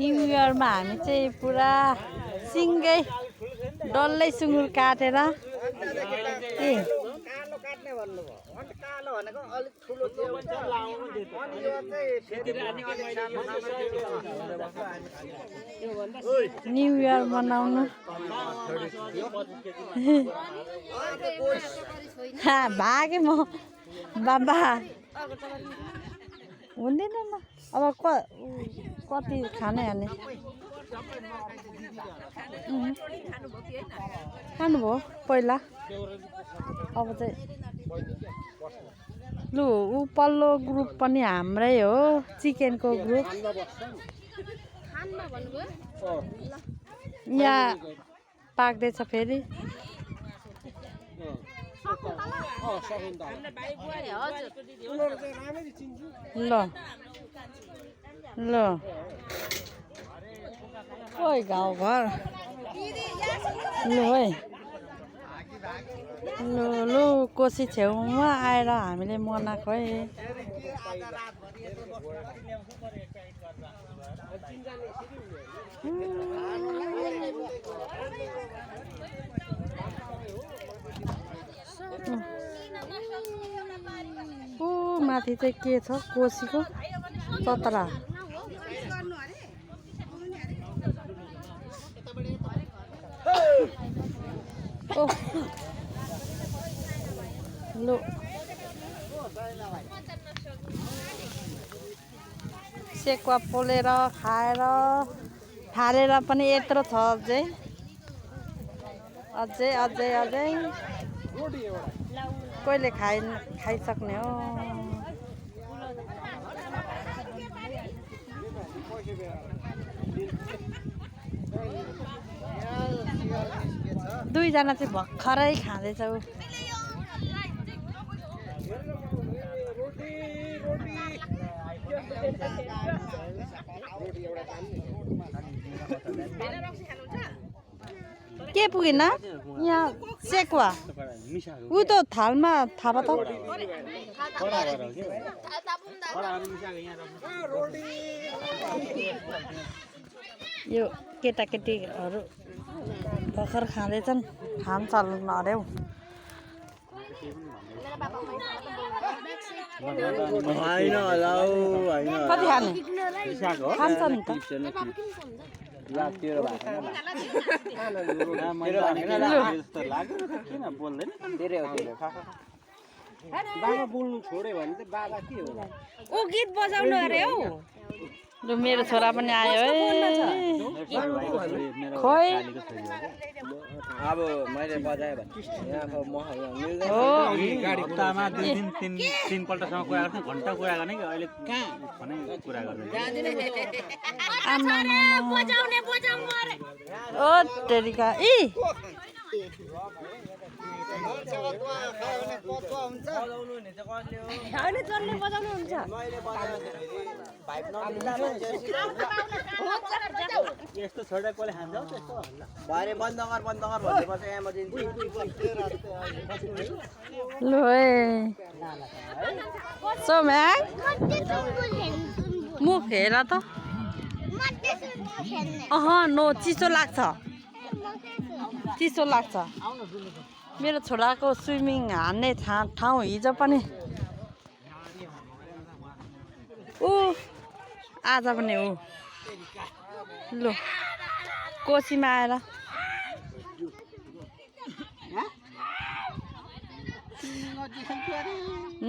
new इयरमा हामी चाहिँ पुरा सिङ्गै डल्लै सुँगुर काटेर के कालो काट्ने भन्नुभयो अनि कालो भनेको अलिक ठुलो के हुन्छ अनि यो चाहिँ न्यू इयर मनाउनु भागेँ म बाबा हुँदैन न अब कति खानै हाल्ने खानुभयो पहिला अब चाहिँ लु ऊ पल्लो ग्रुप पनि हाम्रै हो चिकनको ग्रुप यहाँ पाक्दैछ फेरि ल ल ओइ गाउँघर लु है लु लु कोसी छेउमा आएर हामीले मनाएको है ऊ माथि चाहिँ के छ कोसीको चतरा लु सेकुवा पोलेर खाएर फालेर पनि यत्रो छ अझै कहिले खाइसक्ने हो दुईजना चाहिँ भर्खरै खाँदैछौ के पुगेन यहाँ सेकुवा ऊ त थालमा थापा त यो केटाकेटीहरू भर्खर खाँदैछन् खान चल्नु अरे हौ कति खाने खान्छ नि त बाबा बोल्नु छोड्यो भने चाहिँ बाबा के हो ऊ गीत बजाउनु अरे हौ लु मेरो छोरा पनि आयो है खोइ अब मैले बजाएँ भने यहाँको महल मिल्दैन हो हप्तामा 2 दिन 3 पल्टसम्म कुरा गर्छ घण्टा कुरा गर्ने कि अहिले कहाँ भने कुरा गर्दैन बजाउने बजाउनु अरे ओ तेरिका इ हैन चल्ने बजाउनु हुन्छ यस्तो छोडेर कसले खान्छ त्यस्तो भरे बन्द गर भनेपछि एमर्जेन्सी लु है सोम्याङ मुख हेर त नो चिसो लाग्छ मेरो छोराको स्विमिङ हान्ने ठाउँ हिजो पनि आज पनि हो लु कोसीमा आएर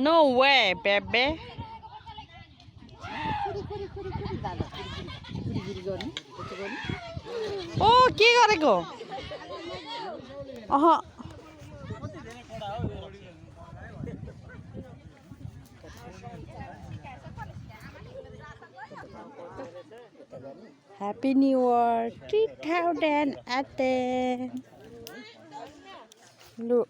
नो वे बेबे ओ के गरेको अह Happy New Year 2018 लु